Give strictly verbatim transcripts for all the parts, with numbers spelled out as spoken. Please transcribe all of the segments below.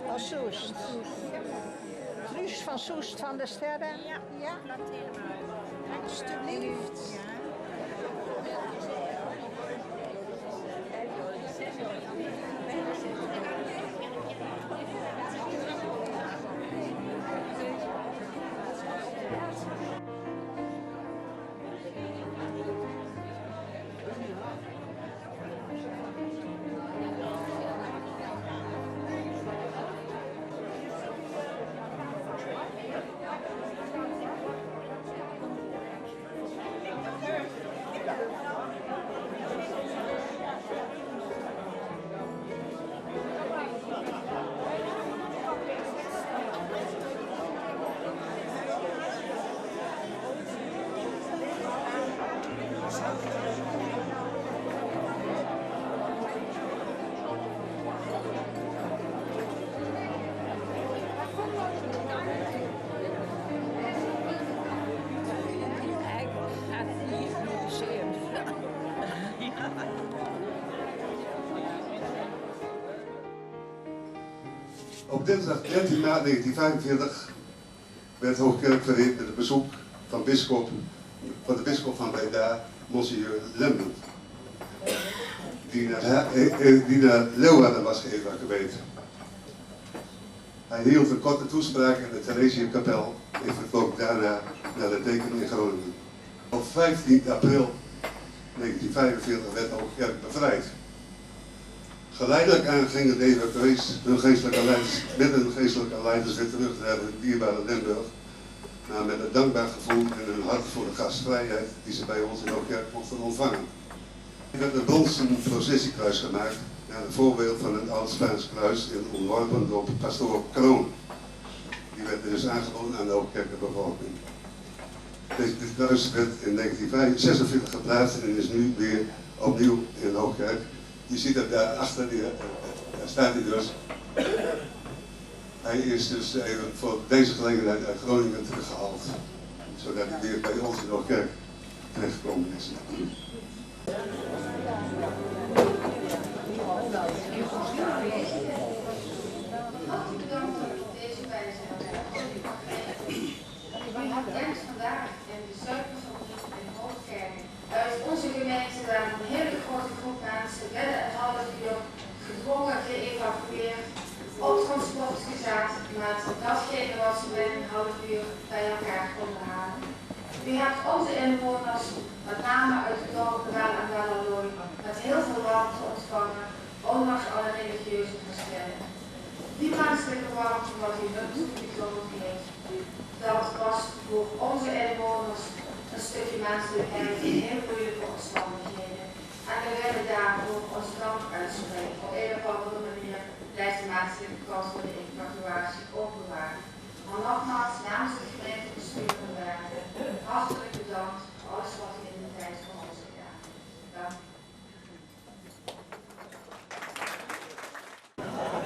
Van Soest. Truus van Soest van de Sterre. Ja, ja. Klopt helemaal. Alsjeblieft. Op dinsdag dertien maart negentien vijfenveertig werd Hoogkerk vereerd met het bezoek van bisschop, van de bisschop van Breda, monseigneur Lembert, die naar, eh, eh, die naar Leeuwarden was geëvacueerd. Hij hield een korte toespraak in de Theresiakapel en vertrok daarna naar de Teken in Groningen. Op vijftien april negentien vijfenveertig werd Hoogkerk bevrijd. Geleidelijk aan gingen de evacuees hun geestelijke leiders, met hun geestelijke leiders weer terug naar hun dierbare Limburg, maar met een dankbaar gevoel in hun hart voor de gastvrijheid die ze bij ons in Hoogkerk mochten ontvangen. Er werd een bronzen processiekruis gemaakt naar een voorbeeld van het oud-Spaans kruis en ontworpen door pastoor Kroon. Die werd dus aangeboden aan de Hoogkerker bevolking. Dit, dit kruis werd in negentien zesenveertig geplaatst en is nu weer opnieuw in Hoogkerk. Je ziet het daar achter, die, eh, daar staat hij dus. Hij is dus even voor deze gelegenheid uit Groningen teruggehaald, zodat hij weer bij ons in Hoogkerk terechtgekomen is. Vandaag in de suikerfabriek in Hoogkerk. Uit onze gemeente waren een hele grote groep mensen binnen een half uur gedwongen geëvacueerd, op transport gezet met datgene wat ze binnen een half uur bij elkaar konden halen. U hebt onze inwoners, met name uit de dorpen Wel en Wellerlooi, met heel veel warmte ontvangen, ondanks alle religieuze verschillen. Die menselijke warmte wat u hun toegetoond heeft, dat was voor onze inwoners een stukje menselijkheid in heel moeilijke omstandigheden. En we willen daarvoor ons dank uitspreken. Op een of andere manier blijft de menselijke kant van de evacuatie onbewaard. Maar nogmaals, namens het gemeentebestuur van Wageningen, hartelijk bedankt voor alles wat u in de tijd voor ons gedaan heeft. Dank u.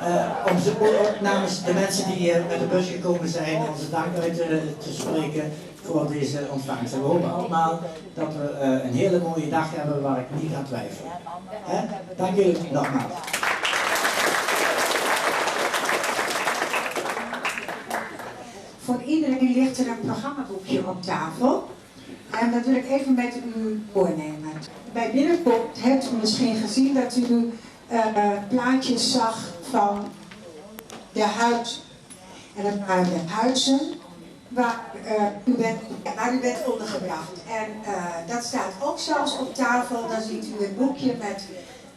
Eh, om ze ook namens de mensen die hier met de bus gekomen zijn, onze dank uit te, te spreken voor deze ontvangst. En we hopen allemaal dat we, eh, een hele mooie dag hebben waar ik niet aan twijfel. Hè? Dank jullie nogmaals. Voor iedereen ligt er een programmaboekje op tafel. En dat wil ik even met u doornemen. Bij binnenkomst hebt u misschien gezien dat u, eh, plaatjes zag van de huizen. En dat waren de huizen waar, eh, u bent, waar u bent ondergebracht. En, eh, dat staat ook zelfs op tafel. Dan ziet u een boekje met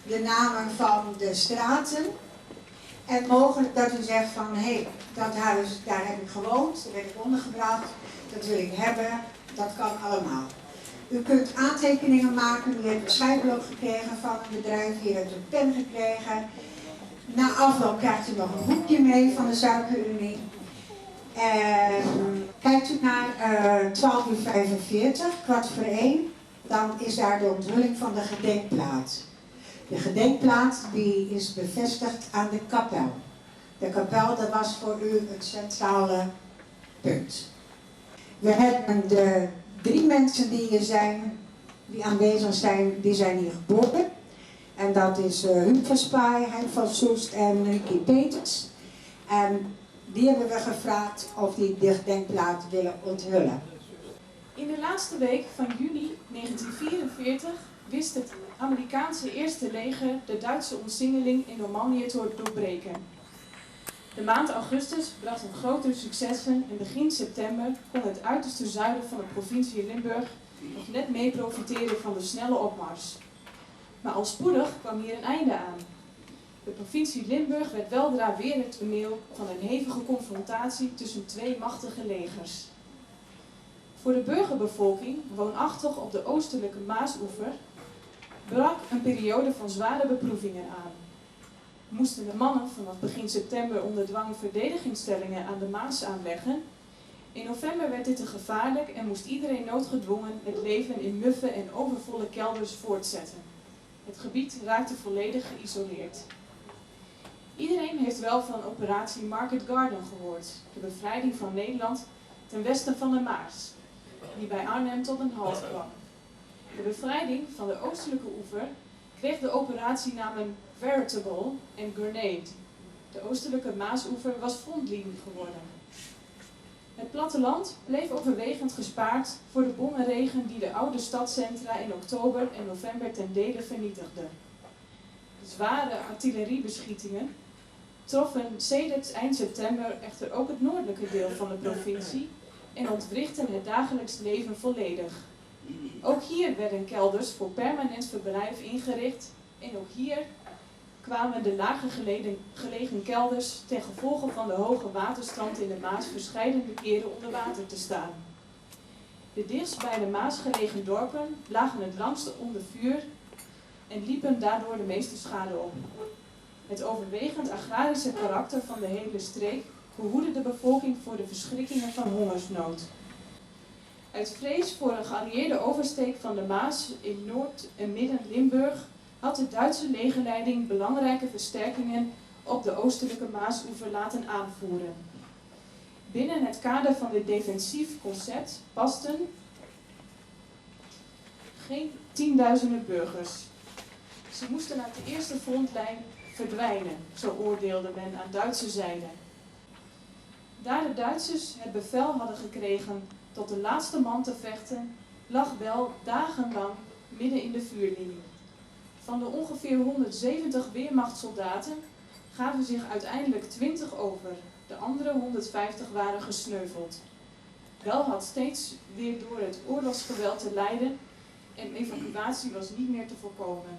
de namen van de straten. En mogelijk dat u zegt van: "Hé, dat huis, daar heb ik gewoond, daar ben ik ondergebracht, dat wil ik hebben." Dat kan allemaal. U kunt aantekeningen maken, u heeft een schrijfblok gekregen van het bedrijf, hier hebt u een pen gekregen. Na afloop krijgt u nog een boekje mee van de Suikerunie. En kijkt u naar, eh, twaalf uur vijfenveertig, kwart voor één, dan is daar de onthulling van de gedenkplaat. De gedenkplaat die is bevestigd aan de kapel. De kapel, dat was voor u het centrale punt. We hebben de drie mensen die hier zijn, Die aanwezig zijn, die zijn hier geboren. En dat is eh Huub van Spaai, Hein van Soest en eh Guy Peters. En die hebben we gevraagd of die dit denkplaat willen onthullen. In de laatste week van juni negentien vierenveertig wist het Amerikaanse Eerste Leger de Duitse omsingeling in Normandië te doorbreken. De maand augustus bracht een grotere successen en begin september kon het uiterste zuiden van de provincie Limburg nog net mee profiteren van de snelle opmars. Maar al spoedig kwam hier een einde aan. De provincie Limburg werd weldra weer het toneel van een hevige confrontatie tussen twee machtige legers. Voor de burgerbevolking, woonachtig op de oostelijke Maasoever, brak een periode van zware beproevingen aan. Moesten de mannen vanaf begin september onder dwang verdedigingsstellingen aan de Maas aanleggen. In november werd dit te gevaarlijk en moest iedereen noodgedwongen het leven in muffe en overvolle kelders voortzetten. Het gebied raakte volledig geïsoleerd. Iedereen heeft wel van operatie Market Garden gehoord, de bevrijding van Nederland ten westen van de Maas, die bij Arnhem tot een halt kwam. De bevrijding van de oostelijke oever kreeg de operatienamen Veritable en Grenade. De oostelijke Maasoever was frontlinie geworden. Het platteland bleef overwegend gespaard voor de bommenregen die de oude stadscentra in oktober en november ten dele vernietigde. De zware artilleriebeschietingen troffen sedert eind september echter ook het noordelijke deel van de provincie en ontwrichtten het dagelijks leven volledig. Ook hier werden kelders voor permanent verblijf ingericht en ook hier kwamen de lager gelegen, gelegen kelders ten gevolge van de hoge waterstand in de Maas verscheidene keren onder water te staan. De dichtst bij de Maas gelegen dorpen lagen het langste onder vuur en liepen daardoor de meeste schade op. Het overwegend agrarische karakter van de hele streek behoedde de bevolking voor de verschrikkingen van hongersnood. Uit vrees voor een geallieerde oversteek van de Maas in Noord- en Midden-Limburg had de Duitse legerleiding belangrijke versterkingen op de oostelijke Maasoever laten aanvoeren. Binnen het kader van dit defensief concept pasten geen tienduizenden burgers. Ze moesten uit de eerste frontlijn verdwijnen, zo oordeelde men aan Duitse zijde. Daar de Duitsers het bevel hadden gekregen tot de laatste man te vechten, lag Well dagenlang midden in de vuurlinie. Van de ongeveer honderdzeventig weermachtssoldaten gaven zich uiteindelijk twintig over, de andere honderdvijftig waren gesneuveld. Well had steeds weer door het oorlogsgeweld te lijden en evacuatie was niet meer te voorkomen.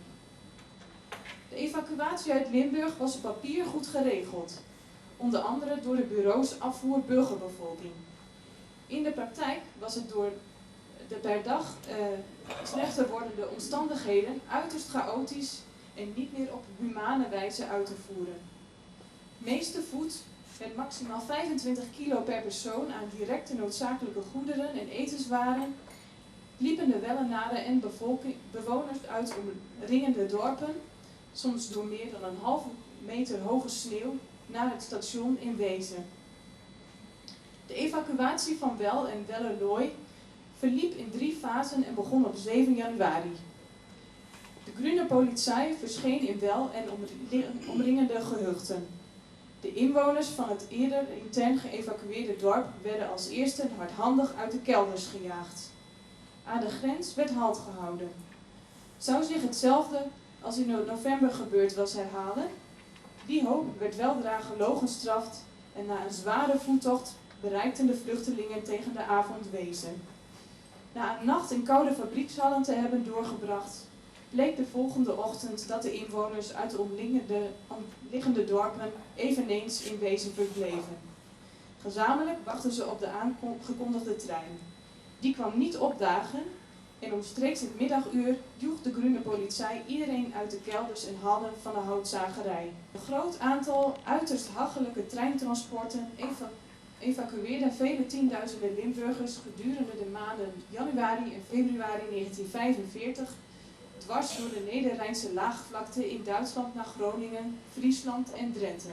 De evacuatie uit Limburg was op papier goed geregeld, onder andere door de bureaus afvoer burgerbevolking. In de praktijk was het door de per dag eh, slechter wordende omstandigheden uiterst chaotisch en niet meer op humane wijze uit te voeren. Meest te voet, met maximaal vijfentwintig kilo per persoon aan directe noodzakelijke goederen en etenswaren, liepen de Wellenaren en bevolking, bewoners uit omringende dorpen, soms door meer dan een halve meter hoge sneeuw, naar het station in Wezen. De evacuatie van Well en Wellerlooi verliep in drie fasen en begon op zeven januari. De Grüne Polizei verscheen in Well en omri- omringende gehuchten. De inwoners van het eerder intern geëvacueerde dorp werden als eerste hardhandig uit de kelders gejaagd. Aan de grens werd halt gehouden. Zou zich hetzelfde als in no- november gebeurd was herhalen? Die hoop werd weldra gelogenstraft en na een zware voettocht bereikten de vluchtelingen tegen de avond Wezen. Na een nacht in koude fabriekshallen te hebben doorgebracht, bleek de volgende ochtend dat de inwoners uit de omliggende, omliggende dorpen eveneens in Wezen verbleven. Gezamenlijk wachten ze op de aangekondigde trein. Die kwam niet opdagen en omstreeks het middaguur joeg de Grüne Polizei iedereen uit de kelders en hallen van de houtzagerij. Een groot aantal uiterst hachelijke treintransporten eva- evacueerde vele tienduizenden Limburgers gedurende de maanden januari en februari negentien vijfenveertig dwars door de Nederrijnse laagvlakte in Duitsland naar Groningen, Friesland en Drenthe,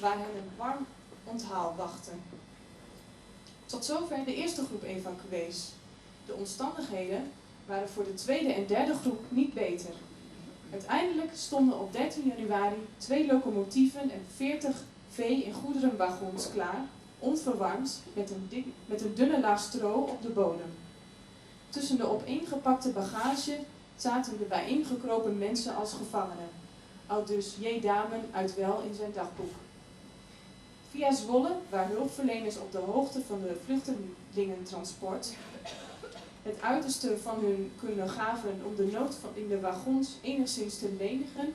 waar hen een warm onthaal wachtte. Tot zover de eerste groep evacuees. De omstandigheden waren voor de tweede en derde groep niet beter. Uiteindelijk stonden op dertien januari twee locomotieven en veertig vee- en goederenwagons klaar, onverwarmd, met een, dik, met een dunne laag stro op de bodem. Tussen de opeengepakte bagage zaten de bijeengekropen mensen als gevangenen, aldus J. Damen uit Well in zijn dagboek. Via Zwolle, waar hulpverleners op de hoogte van de vluchtelingentransport het uiterste van hun kunnen gaven om de nood van, in de wagons enigszins te lenigen,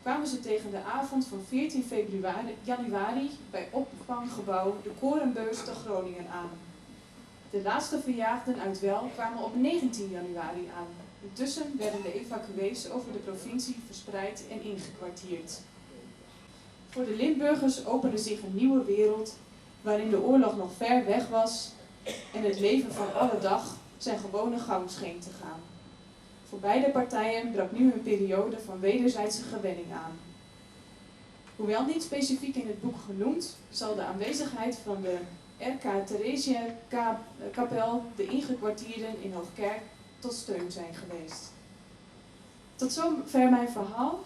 kwamen ze tegen de avond van veertien februari, januari bij opvanggebouw De Korenbeurs te Groningen aan. De laatste verjaagden uit Well kwamen op negentien januari aan. Intussen werden de evacuees over de provincie verspreid en ingekwartierd. Voor de Limburgers opende zich een nieuwe wereld waarin de oorlog nog ver weg was en het leven van alle dag zijn gewone gang scheen te gaan. Voor beide partijen brak nu een periode van wederzijdse gewenning aan. Hoewel niet specifiek in het boek genoemd, zal de aanwezigheid van de R K Theresia-kapel de ingekwartierden in Hoogkerk tot steun zijn geweest. Tot zover mijn verhaal.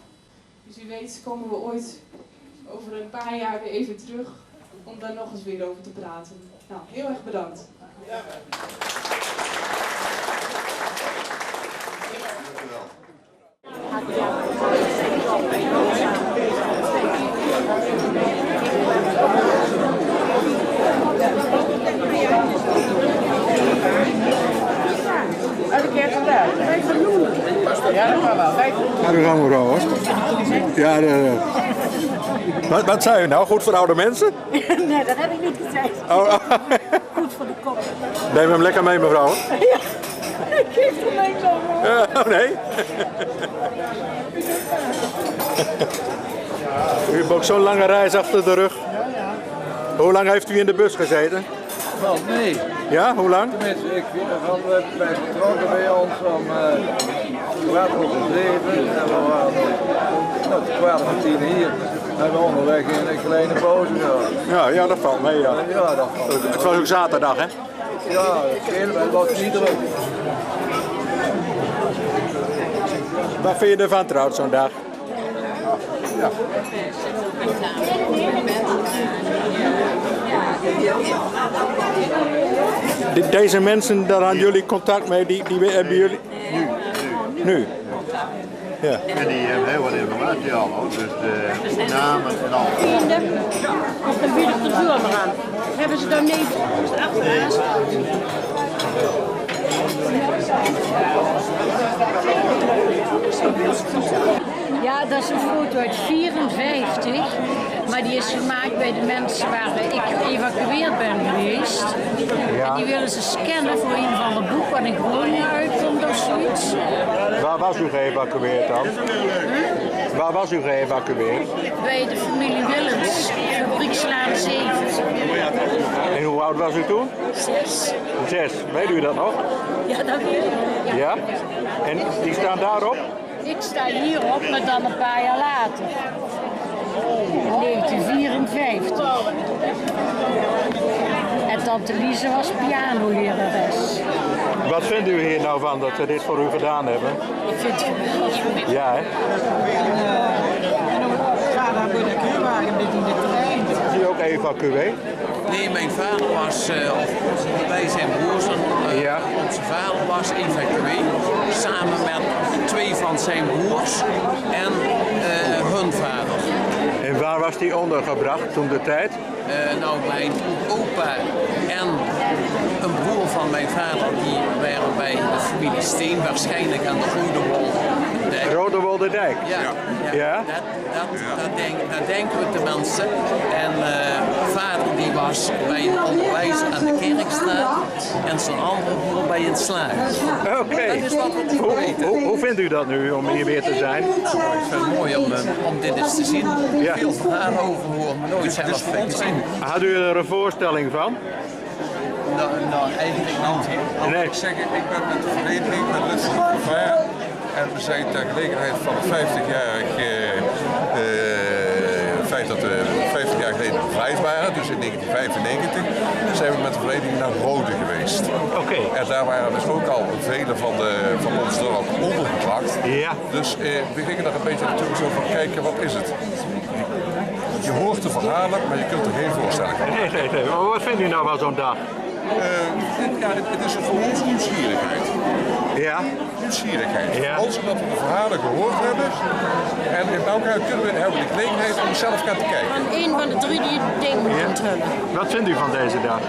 Dus u weet komen we ooit over een paar jaar weer even terug om daar nog eens weer over te praten. Nou, heel erg bedankt. Elke keer vandaag. Ja, dat kan wel. Kijk. Ja, dat gaan we wel, hoor. Ja, de, de. Wat, wat zei u nou? Goed voor oude mensen? Nee, dat heb ik niet gezegd. Oh. Goed voor de kop. Neem hem lekker mee, mevrouw. Ja, ik geef er niks om, hoor. Ja, oh nee. U hebt ook zo'n lange reis achter de rug. Hoe lang heeft u in de bus gezeten? Wel, nee. Ja, hoe lang? Tenminste, ik, we hadden bij vertrokken bij ons om eh, kwart over zeven en we waren nou, kwart voor tien hier. En we onderweg in een kleine pauze gehad. Ja, ja, dat valt mee, ja. Ja, dat valt mee. Het was ook zaterdag, hè? Ja, dat scheelt wel, was niet druk. Wat vind je ervan trouwens, zo'n dag? De- deze mensen, daar hadden jullie contact mee, die, die hebben jullie... Nu. Ja. En die hebben heel wat informatie al, hoor. Dus de namen en al. Vrienden, of de buurt er zo aan. Hebben ze dan niet? Ja, dat is een foto uit vierenvijftig, maar die is gemaakt bij de mensen waar ik geëvacueerd ben geweest. Ja. En die willen ze scannen voor een van de boek, wat in Groningen uitkomt of zoiets. Waar was u geëvacueerd dan? Waar was u geëvacueerd? Bij de familie Willems, Fabriekslaan zeven. En hoe oud was u toen? Zes. Zes, weet u dat nog? Ja, dat weet ik. Ja? En die staan daarop? Ik sta hierop, maar dan een paar jaar later. In negentien vierenvijftig. En tante Lise was pianolerares. Wat vindt u hier nou van dat ze dit voor u gedaan hebben? Ik vind het geweldig. Ja, hè? Is u ook evacuee? Nee, mijn vader was, eh, of wij zijn broers, en, eh, ja, onze vader was evacuee, samen met twee van zijn broers en eh, hun vader. En waar was die ondergebracht toen de tijd? Eh, nou, mijn opa en een broer van mijn vader, die waren bij de familie Steen, waarschijnlijk aan de Rode Wol. De Rode Wolderdijk? Ja, ja. Ja? Dat, dat, dat, denk, dat denken we tenminste. En eh, vader die was bij een onderwijzer aan de Kerkstraat en zijn andere broer bij een slager. Oké. Dat is wat we weten. Hoe, hoe, hoe vindt u dat nu om hier weer te zijn? Nou, ik vind het mooi om, eh, om dit eens te zien. Ja. Veel verhalen over gehoord, maar nooit zelf gezien. Had u er een voorstelling van? Nou, nou, eigenlijk niet. Nee. Ik zeg, ik ben met de vereniging, met lid van de Gevaar. En we zijn ter gelegenheid van het vijftigjarig, eh, eh, feit dat we vijftig jaar geleden bevrijd waren. Ja, dus in negentien vijfennegentig zijn we met de vereniging naar Rode geweest. Oké. En daar waren dus ook al vele van, de, van ons dorp ondergebracht. Ja. Dus eh, we gingen daar een beetje naartoe zo van kijken, wat is het? Je hoort de verhalen, maar je kunt er geen voorstelling van maken. Nee, nee, nee. Maar wat vindt u nou van zo'n dag? Eh, ja, het, het is voor ons nieuwsgierigheid. Ja. Nieuwsgierigheid. Ja. Vooral omdat we de verhalen gehoord hebben. En in elk geval kunnen we, hebben we de gelegenheid om zelf gaan te kijken. Van een van de drie die het ding moet onthullen. Wat vindt u van deze dag?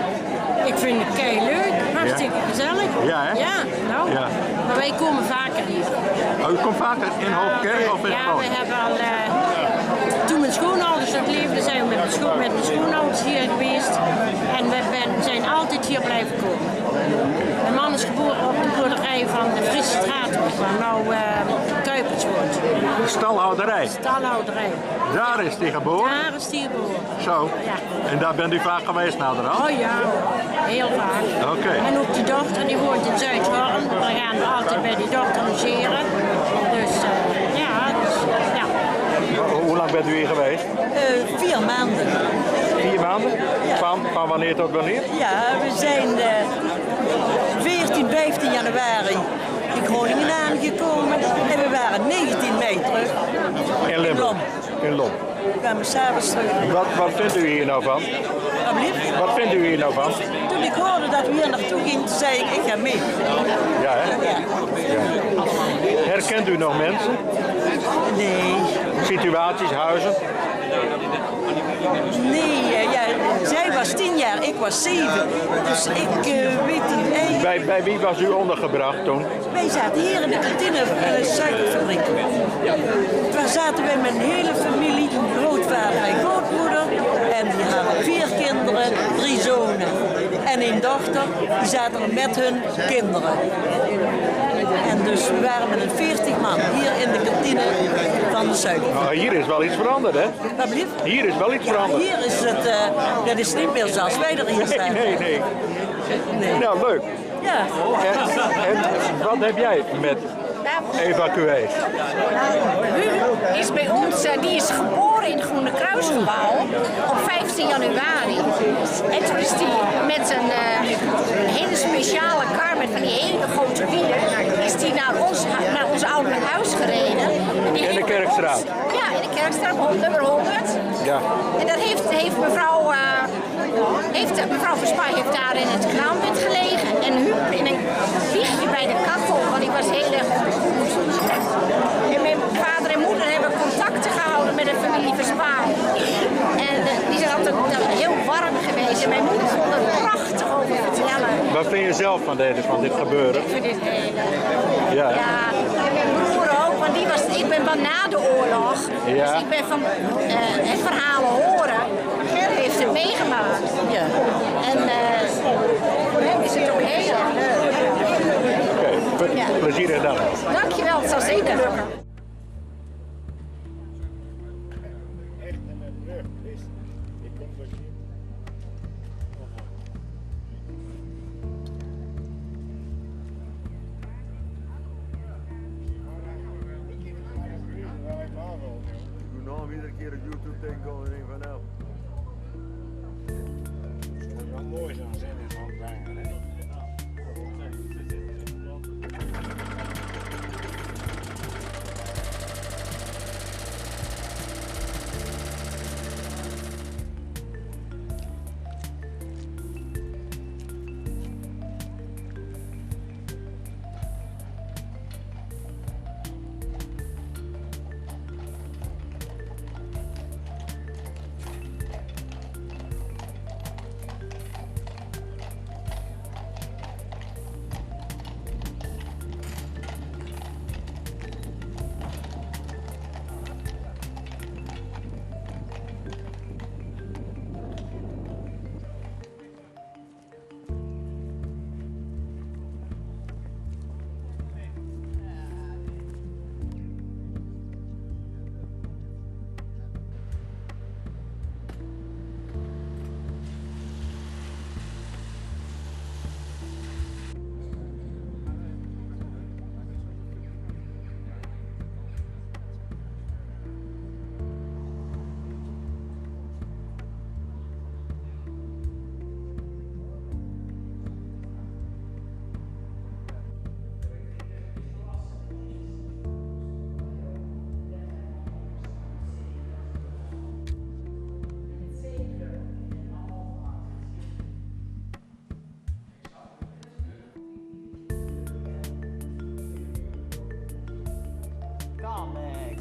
Ik vind het kei leuk. Hartstikke gezellig. Ja, hè? Ja, nou. Ja. Maar wij komen vaker hier. Oh, u komt vaker in Hoogkerk of in Groningen? Ja, we hebben al, eh, toen mijn schoonouders nog leefden, zijn we met mijn, scho met mijn schoonouders hier geweest. En we ben, zijn altijd hier blijven komen. Mijn man is geboren op de boerderij van de Friese Straat, waar nou eh Kuipers woont. Stalhouderij? Stalhouderij. Daar is hij geboren? Daar is hij geboren. Zo. Ja. En daar bent u vaak geweest naderhand? Oh ja, heel vaak. Oké. En ook die dochter, die woont in Zuidhorn. Dan gaan we altijd bij die dochter logeren. Dus eh, ja, dus, ja. Hoe lang bent u hier geweest? Eh, vier maanden. Vier maanden? Ja. Van, van wanneer tot wanneer? Ja, we zijn eh, veertien, vijftien januari in Groningen aangekomen en we waren negentien mei terug. In Lom. In Lom. We kwamen 's avonds terug. Wat, wat vindt u hier nou van? Wat blieft? Wat vindt u hier nou van? Toen ik hoorde dat we hier naartoe gingen, toen zei ik, ik ga mee. Ja, hè? Ja. Ja. Herkent u nog mensen? Nee. Situaties, huizen? Nee, eh, ja, zij was tien jaar, ik was zeven. Dus ik eh, weet het eigenlijk. Bij, bij wie was u ondergebracht toen? Wij zaten hier in de kantine van de suikerfabriek. Daar zaten wij met een hele familie, grootvader en grootmoeder. En die hadden vier kinderen, drie zonen en een dochter. Die zaten er met hun kinderen. En dus we waren met een veertig man hier in de kantine van de suikerfabriek. Maar hier is wel iets veranderd, hè? Wat blieft? Hier is wel iets veranderd. Ja, hier is het, eh, dat is niet meer zoals wij er hier zaten. Nee, nee, nee. Nee. Nou, leuk. Ja. En, en wat heb jij met evacuees? Huub is bij ons, eh, die is geboren in het Groene Kruisgebouw op vijftien januari. En toen is hij met een eh, hele speciale kar met van die hele grote wielen, is hij naar ons, naar ons ouderlijk huis gereden. En die heeft ons, ja, in de Kerkstraat, nummer honderd. Ja. En dat heeft, heeft mevrouw eh, Heeft, eh, mevrouw Verspaai heeft daar in het kraambed gelegen en Huub in een wiegje bij de kachel, want ik was heel erg op de koe. En mijn vader en moeder hebben contacten gehouden met de familie Verspaai. En eh, die zijn altijd heel warm geweest. En mijn moeder vond het prachtig over vertellen. Wat vind je zelf van, deze, van dit gebeuren? Ik vind dit heel erg. Ja, hè? Ja, en mijn broer ook, want die was, ik ben van na de oorlog. Ja. Dus ik ben van eh, het verhaal horen. Ger heeft het meegemaakt. Ja. En eh, voor hem is het ook heel erg leuk. Oké, ple- ja, plezier en dank. Dankjewel, het zal zeker lukken. Ik doe nou iedere keer op YouTube tegenkomen en denk van nou. Het zou wel mooi zijn als in het land brengen, hè?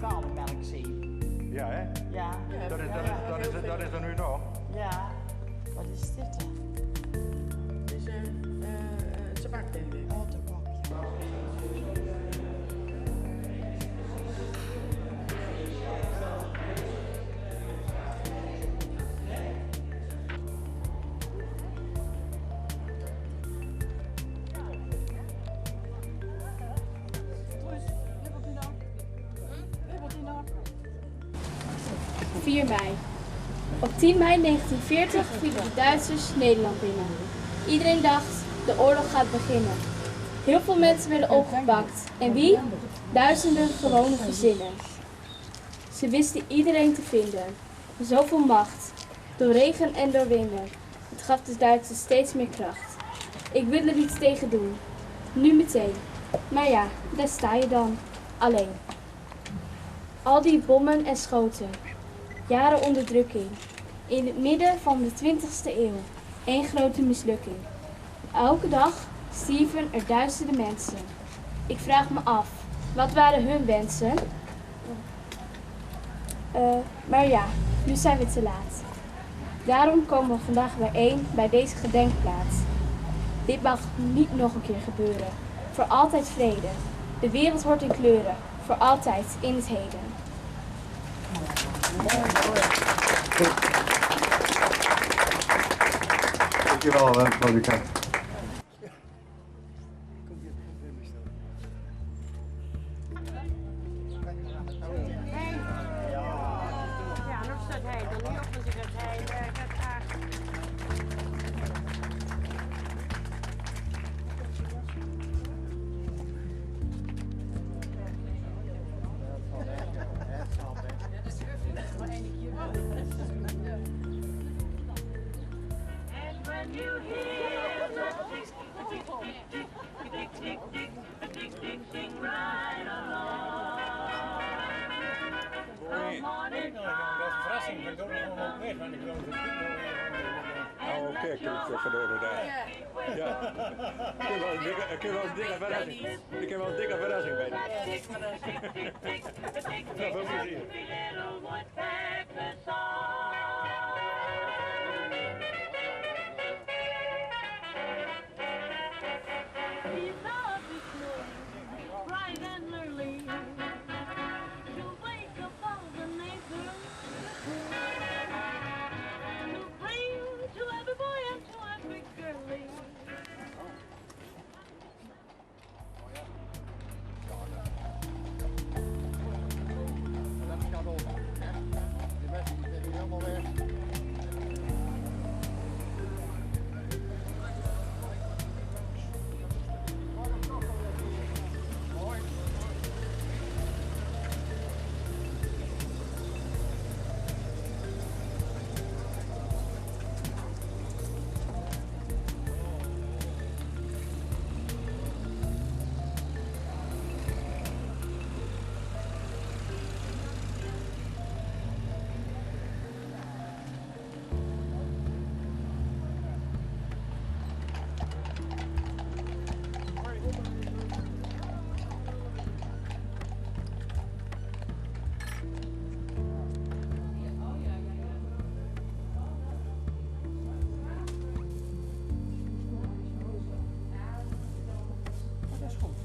Kale melkzeep. Ja, hè? Ja. Dat is, dat is, dat is, dat is er nu nog. Ja. Wat is dit dan? Het is een, eh, eh, tabak, denk ik. Oh, tabak, ja. Vier mei. Op tien mei negentien veertig vielen de Duitsers Nederland binnen. Iedereen dacht, de oorlog gaat beginnen. Heel veel mensen werden opgepakt. En wie? Duizenden gewone gezinnen. Ze wisten iedereen te vinden. Zoveel macht. Door regen en door winden. Het gaf de Duitsers steeds meer kracht. Ik wil er iets tegen doen. Nu meteen. Maar ja, daar sta je dan. Alleen. Al die bommen en schoten. Jaren onderdrukking. In het midden van de twintigste eeuw. Eén grote mislukking. Elke dag stierven er duizenden mensen. Ik vraag me af, wat waren hun wensen? Eh, maar ja, nu zijn we te laat. Daarom komen we vandaag bijeen bij deze gedenkplaats. Dit mag niet nog een keer gebeuren. Voor altijd vrede. De wereld wordt in kleuren. Voor altijd in het heden. Dankjewel, hè, mevrouw Ducamp. Verrassing, maar ik doe gewoon op weg, want ik wil Oh, kijk, ik heb verloren daar. Ja. Ik heb wel een dikke, ik heb wel een dikke verrassing. Ik heb wel een dikke verrassing bij. Nou, veel plezier. He's always snoring, bright and early. He'll wake up all the neighbors to bring to every boy and to every girlie. Dat is goed.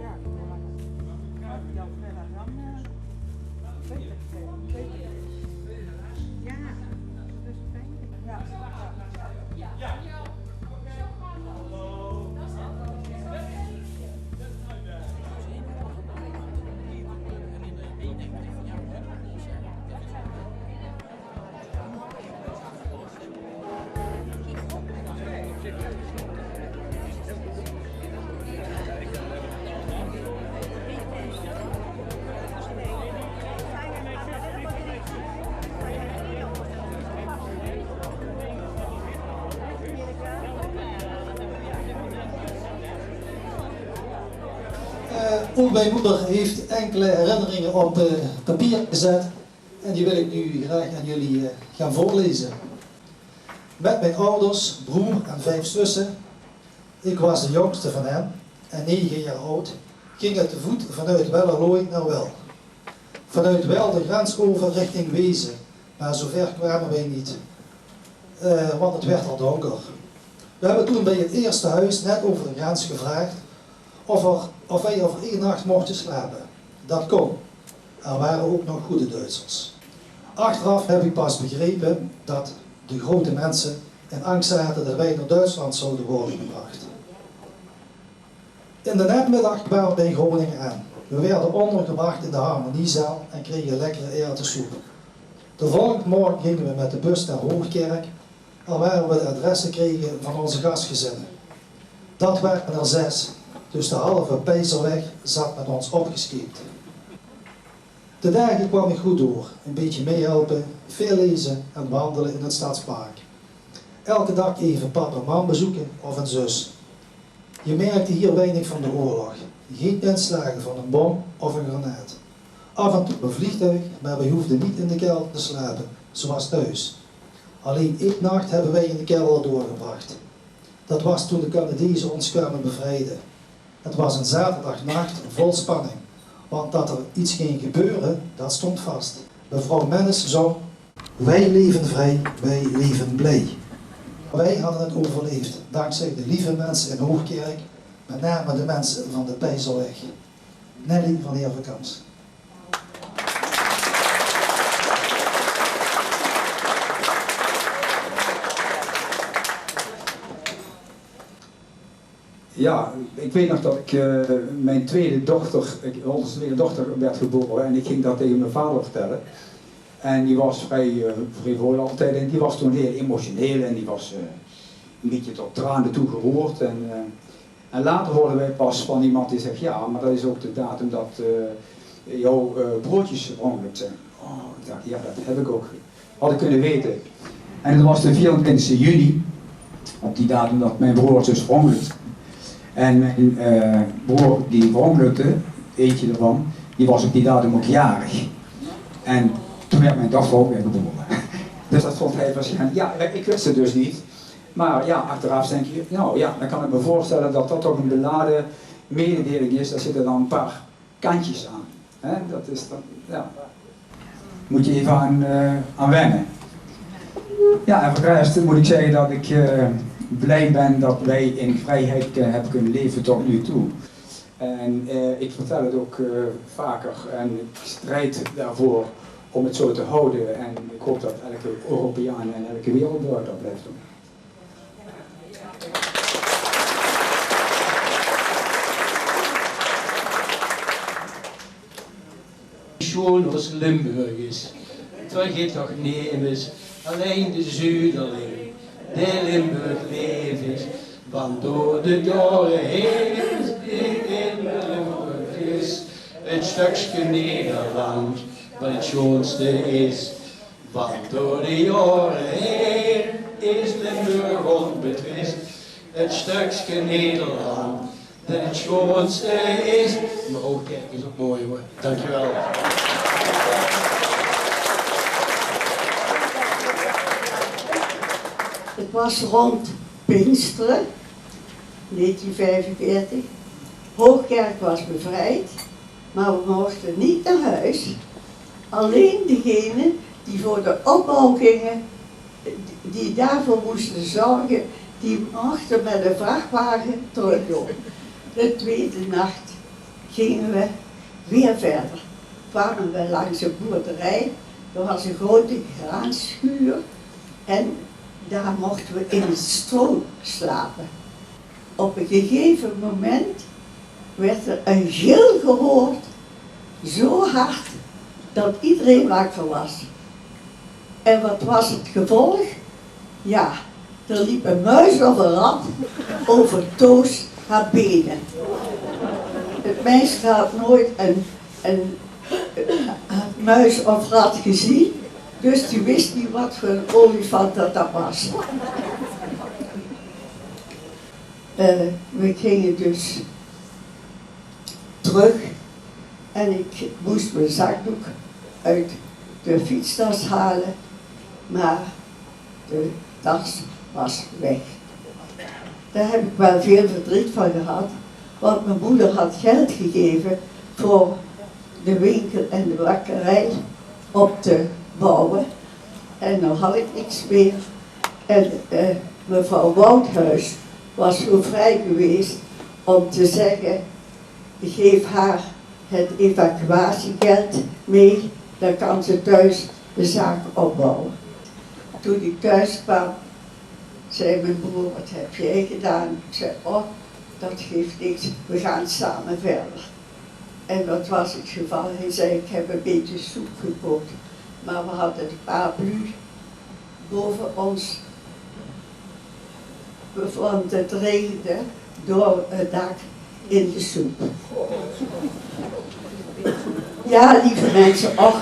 Ja, ja, fijn. Ja. Eh, ook mijn moeder heeft enkele herinneringen op, eh, papier gezet. En die wil ik nu graag aan jullie, eh, gaan voorlezen. Met mijn ouders, broer en vijf zussen. Ik was de jongste van hen en negen jaar oud. Ging het te voet vanuit Wellerlooi naar Wel. Vanuit Wel de grens over richting Wezen, maar zover kwamen wij niet, eh, want het werd al donker. We hebben toen bij het eerste huis net over de grens gevraagd of, er, of wij er voor één nacht mochten slapen. Dat kon. Er waren ook nog goede Duitsers. Achteraf heb ik pas begrepen dat de grote mensen in angst zaten dat wij naar Duitsland zouden worden gebracht. In de namiddag kwamen we in Groningen aan. We werden ondergebracht in de harmoniezaal en kregen lekkere erwtensoep. De volgende morgen gingen we met de bus naar Hoogkerk, al waar we de adressen kregen van onze gastgezinnen. Dat waren er zes, dus de halve Peizerweg zat met ons opgescheept. De dagen kwam ik goed door. Een beetje meehelpen, veel lezen en wandelen in het stadspark. Elke dag even pap en mam bezoeken of een zus. Je merkte hier weinig van de oorlog. Geen inslagen van een bom of een granaat. Af en toe een vliegtuig, maar wij hoefden niet in de kelder te slapen, zoals thuis. Alleen één nacht hebben wij in de kelder doorgebracht. Dat was toen de Canadezen ons kwamen bevrijden. Het was een zaterdagnacht vol spanning, want dat er iets ging gebeuren, dat stond vast. Mevrouw Mennis zong: "Wij leven vrij, wij leven blij." Wij hadden het overleefd, dankzij de lieve mensen in Hoogkerk, met name de mensen van de Peizerweg. Nelly van Heervakamps. Ja, ik weet nog dat ik, eh, mijn tweede dochter, ik, onze tweede dochter werd geboren en ik ging dat tegen mijn vader vertellen. En die was vrij, eh, frivol altijd en die was toen heel emotioneel en die was, eh, een beetje tot tranen toe geroerd. En, eh, en later hoorden wij pas van iemand die zegt: "Ja, maar dat is ook de datum dat, eh, jouw, eh, broertjes verongelukt zijn." Oh, ik dacht: "Ja, dat heb ik ook, had ik kunnen weten." En dat was de vierentwintigste juni. Op die datum dat mijn broer dus verongelukte. En mijn, eh, broer die verongelukte, eentje ervan, die was op die datum ook jarig. En toen werd mijn dochter ook weer geboren. Dus dat vond hij waarschijnlijk, ja, ik wist het dus niet. Maar ja, achteraf denk je, nou ja, dan kan ik me voorstellen dat dat toch een beladen mededeling is. Daar zitten dan een paar kantjes aan. Hè? Dat is dan, ja. Moet je even aan, eh, aan wennen. Ja, en voor de rest moet ik zeggen dat ik, eh, blij ben dat wij in vrijheid, eh, hebben kunnen leven tot nu toe. En, eh, ik vertel het ook, eh, vaker en ik strijd daarvoor om het zo te houden. En ik hoop dat elke Europeaan en elke wereldburger dat blijft doen. Sjoon as Limburg is, vergeet toch nemes, allein de zuderling, dae Limburg leef is. Want door de jaore heen is dit in Limburg is 't stökske Nederland wat 't sjoonste is. Want door de jaore heen is Limburg onbetwist 't stökske Nederland dat 't sjoonste is. Maar Hoogkerk is ook mooi, hoor. Dankjewel. Het was rond Pinksteren, negentien vijfenveertig. Hoogkerk was bevrijd, maar we mochten niet naar huis. Alleen degenen die voor de opbouw gingen, die daarvoor moesten zorgen, die mochten met een vrachtwagen terugdoor. De tweede nacht gingen we weer verder. Kwamen we langs een boerderij. Er was een grote graanschuur en daar mochten we in het stro slapen. Op een gegeven moment werd er een gil gehoord, zo hard dat iedereen wakker was. En wat was het gevolg? Ja, er liep een muis of een rat over Toos haar benen. Het meisje had nooit een, een, een muis of rat gezien, dus die wist niet wat voor een olifant dat, dat was. Eh, we gingen dus terug en ik moest mijn zakdoek uit de fietstas halen, maar de tas was weg. Daar heb ik wel veel verdriet van gehad, Want mijn moeder had geld gegeven voor de winkel en de bakkerij op te bouwen. En nou had ik niks meer. En eh, mevrouw Wouthuis was zo vrij geweest om te zeggen: "Geef haar het evacuatiegeld mee, dan kan ze thuis de zaak opbouwen." Toen ik thuis kwam, zei mijn broer: "Wat heb jij gedaan?" Ik zei: "Oh, dat geeft niks, we gaan samen verder." En dat was het geval. Hij zei: "Ik heb een beetje soep gekookt." Maar we hadden de paraplu boven ons, want het regende door het dak in de soep. Ja, lieve mensen, och,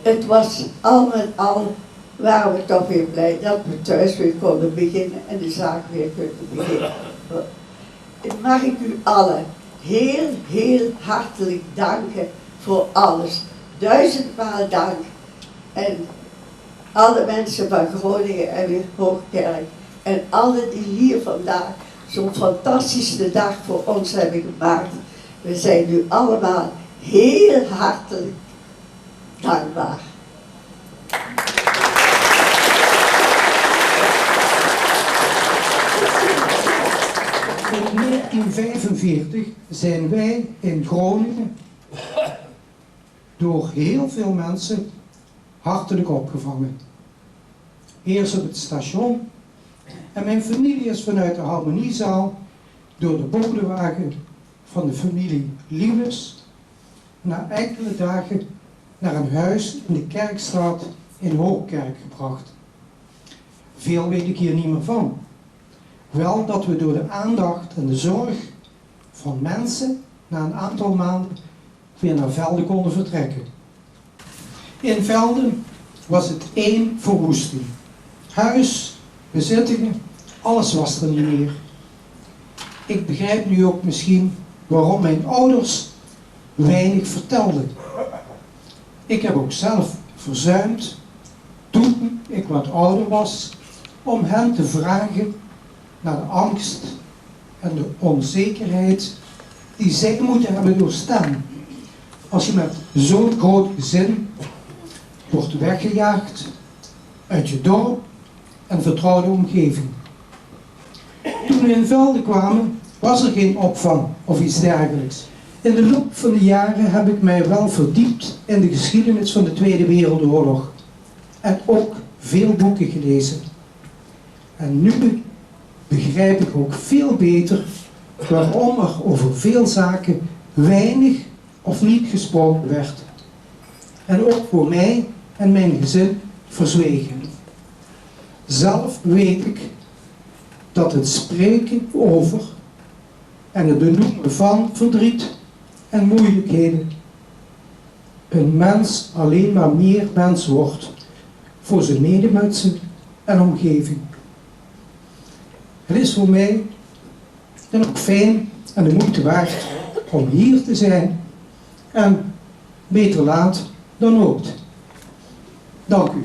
het was al met al, waren we toch weer blij dat we thuis weer konden beginnen en de zaak weer kunnen beginnen. Mag ik u allen heel, heel hartelijk danken voor alles. Duizendmaal dank. En alle mensen van Groningen en Hoogkerk en alle die hier vandaag zo'n fantastische dag voor ons hebben gemaakt. We zijn u allemaal heel hartelijk dankbaar. In negentien vijfenveertig zijn wij in Groningen door heel veel mensen hartelijk opgevangen. Eerst op het station. En mijn familie is vanuit de harmoniezaal door de bodewagen van de familie Liewes na enkele dagen naar een huis in de Kerkstraat in Hoogkerk gebracht. Veel weet ik hier niet meer van. Wel dat we door de aandacht en de zorg van mensen na een aantal maanden weer naar Velde konden vertrekken. In Velde was het één verwoesting. Huis, bezittingen, alles was er niet meer. Ik begrijp nu ook misschien waarom mijn ouders weinig vertelden. Ik heb ook zelf verzuimd, toen ik wat ouder was, om hen te vragen naar de angst en de onzekerheid die zij moeten hebben doorstaan als je met zo'n groot gezin wordt weggejaagd uit je dorp en vertrouwde omgeving. Toen we in Velde kwamen, was er geen opvang of iets dergelijks. In de loop van de jaren heb ik mij wel verdiept in de geschiedenis van de Tweede Wereldoorlog en ook veel boeken gelezen. En nu begrijp ik ook veel beter waarom er over veel zaken weinig of niet gesproken werd. En ook voor mij en mijn gezin verzwegen. Zelf weet ik dat het spreken over en het benoemen van verdriet en moeilijkheden een mens alleen maar meer mens wordt voor zijn medemensen en omgeving. Het is voor mij dan ook fijn en de moeite waard om hier te zijn en beter laat dan nooit. Dank u.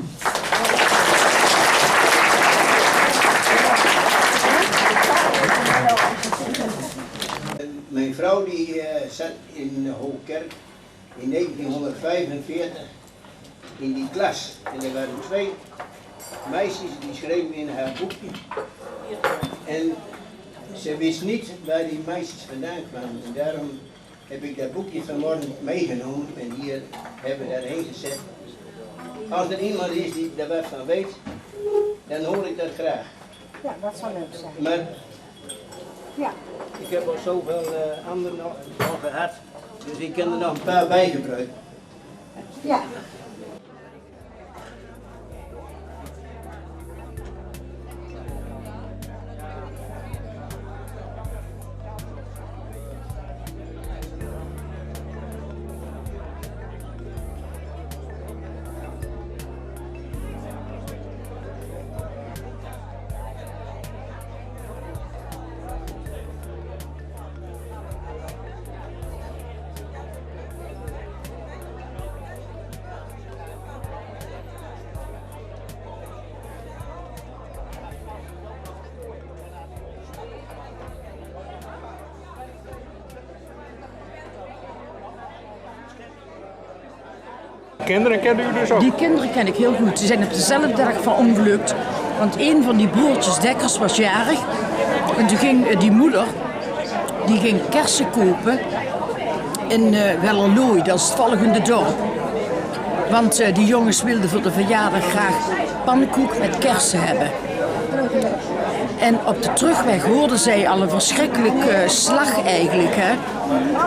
Mijn vrouw die eh, zat in Hoogkerk in negentien vijfenveertig in die klas. En er waren twee meisjes die schreven in haar boekje. En ze wist niet waar die meisjes vandaan kwamen. En daarom heb ik dat boekje vanmorgen meegenomen en hier hebben we dat heen gezet. Als er iemand is die daar wat van weet, dan hoor ik dat graag. Ja, dat zou leuk zijn. Maar ja, ik heb al zoveel eh, anderen nog al gehad, dus ik kan er nog een paar bij gebruiken. Ja. Kinderen kende u dus ook? Die kinderen ken ik heel goed. Die zijn op dezelfde dag verongelukt. Want een van die broertjes Dekkers was jarig. En toen ging eh, die moeder, die ging kersen kopen in eh Wellerlooi. Dat is het volgende dorp. Want eh, die jongens wilden voor de verjaardag graag pannenkoek met kersen hebben. En op de terugweg hoorden zij al een verschrikkelijke slag eigenlijk, hè.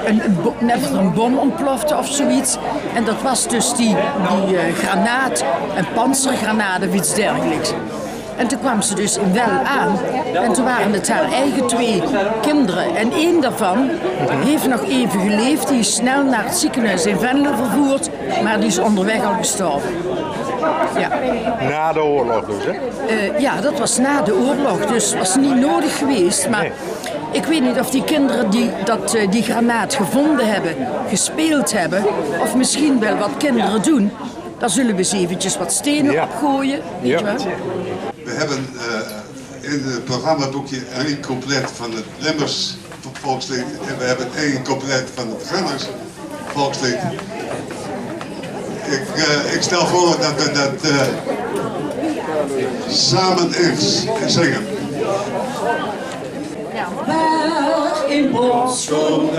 Een, een bo- net of er een bom ontplofte of zoiets. En dat was dus die, die eh, granaat, een panzergranaat of iets dergelijks. En toen kwam ze dus in Wel aan. En toen waren het haar eigen twee kinderen. En één daarvan heeft nog even geleefd. Die is snel naar het ziekenhuis in Venlo vervoerd. Maar die is onderweg al gestorven. Ja. Na de oorlog dus, hè? Eh, ja, dat was na de oorlog, dus was niet nodig geweest. Maar ik weet niet of die kinderen die dat, eh, die granaat gevonden hebben, gespeeld hebben, of misschien wel wat kinderen doen. Daar zullen we eens eventjes wat stenen op gooien. Weet je wel. We hebben eh, in het programmaboekje een couplet van het Limburgs volkslied. En we hebben één couplet van het Grennaers volkslied. Ik, eh, ik stel voor dat we dat eh, samen eens zingen. Waar in Boskoop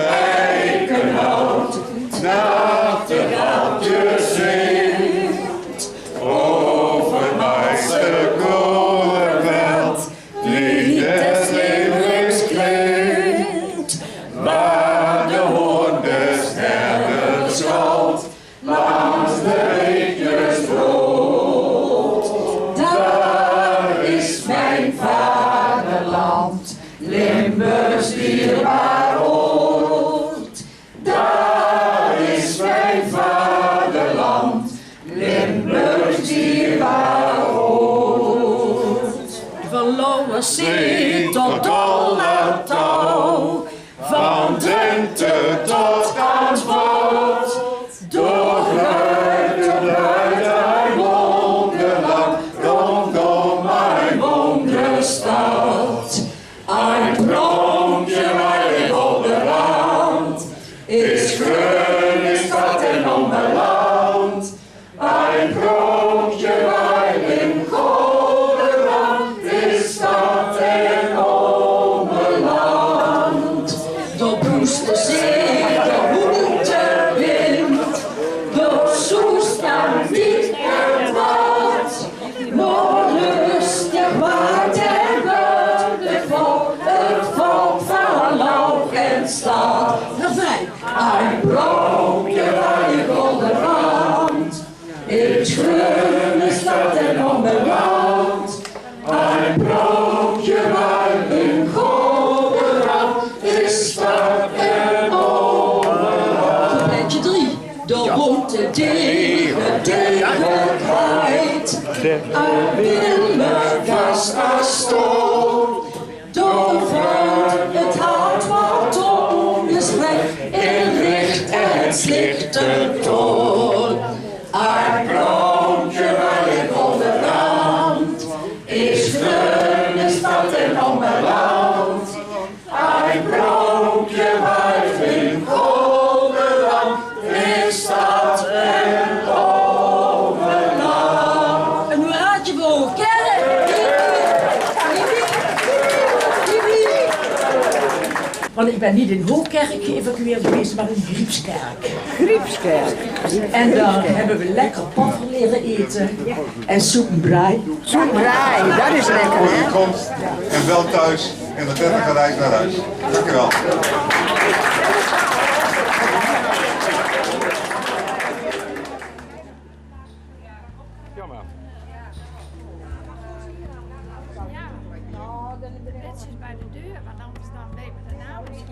Eikenhout nachtegaaltjes zingt, over Maaiste korenveld klinkt het Limburgs klinkt, waar de hoorn des herders schalt, langs de beekjes rolt. Daar is mijn vaderland, Limburgs dierbaar oord. Daar is mijn vaderland, Limburgs dierbaar oord. Van Lauwerszee tot Doldertouw, van Drenthe tot aan 't Waad. Doorkruip de buiten wonderland, rondom mijn wonderstad. Ein Prunkje weil in Golderland, is grön, is dat in Ommeland. Ein Prunkje weil in Golderland, is dat in Ommeland. Door poest de zee, door woelt de wind, door soest aan wiek en waad. Nog rustig waart en weurt het volk, het volk van Lauw en Staad. Ein Prunkje weil in Golderland, is grön, is dat in Ommeland. Ein Prunkje weil in Golderland, is dat in Ommeland. Coupletje drie. De bonte degen, degenheid, en Willem vast as stool. Doorvloeit het hart wat ongesprek in recht en slichte toon. Ein Prunkje weil in Golderland, is grön, is dat in Ommeland. Ein Prunkje weil in Golderland, is dat in Ommeland. Een hoeraatje voor Hoogkerk. Want ik ben niet in Hoogkerk geëvacueerd geweest, maar in Griepskerk. Griepskerk. En dan hebben we lekker poffer leren eten en soep en braai. Soep en braai, dat is lekker, hè? Komt en wel thuis in de dertiger reis naar huis. Dank u wel. Jammer. Dit is bij de deur, want anders dan weten we de naam niet.